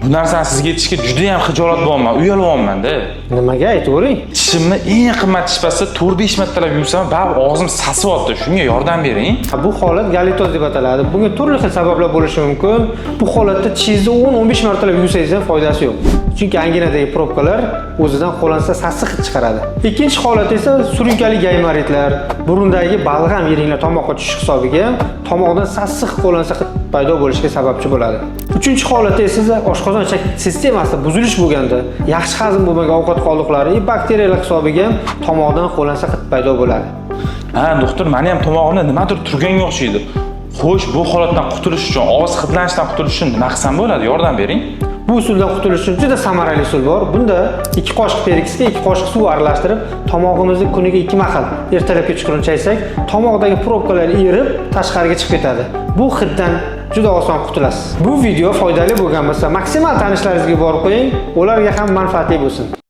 Bu narsani sizga aytishga juda ham xijolat bo'lyapman, uyalyapman-da. Nimaga, aytavering. Tishimni eng qimmat tish pastasi 4-5 martalab yuvsam, baribir og'zim sasivyapti. Shunga yordam bering. Bu holat galitoz deb ataladi. Bunga turli xil sabablar bo'lishi mumkin. Bu holatda tishingizni 10-15 martalab yuvsangiz ham foydasi yo'q. Chunki anginadagi probkalar o'zidan qo'lansa sassiq hid chiqaradi. Ikkinchi holat esa surunkali gaymoritlar, burundagi balg'am yiringlar tomoqqa tushishi hisobiga tomoqdan sassiq qo'lansa hid paydo bo'lishiga sababchi bo'ladi. Uchinchi holatda esa oshqozon ichak sistemasida buzilish bo'lganda, yaxshi hazm bo'lmagan ovqat qoldiqlari va bakteriyalar hisobiga ham tomoqdan qo'lansa hid paydo bo'ladi. Ha, doktor, meni ham tomog'imda nimadir turganga o'xshaydi. Xo'sh, bu holatdan qutulish uchun, og'iz hidlanishidan qutulish uchun nima qilsam bo'ladi? Yordam bering. Bu usuldan qutulish uchun juda samarali usul bor. Bunda 2 qoshiq perikisga 2 qoshiq suv aralashtirib, tomog'imizni kuniga 2 mahal, ertalab kechqurun chaysak, tomoqdagi probkalar erib, tashqariga chiqib ketadi. Bu hiddan juda oson qutulasiz. Bu video foydali bo'lgan bo'lsa, maksimal tanishlaringizga borib qo'ying, ularga ham manfaatli bo'lsin.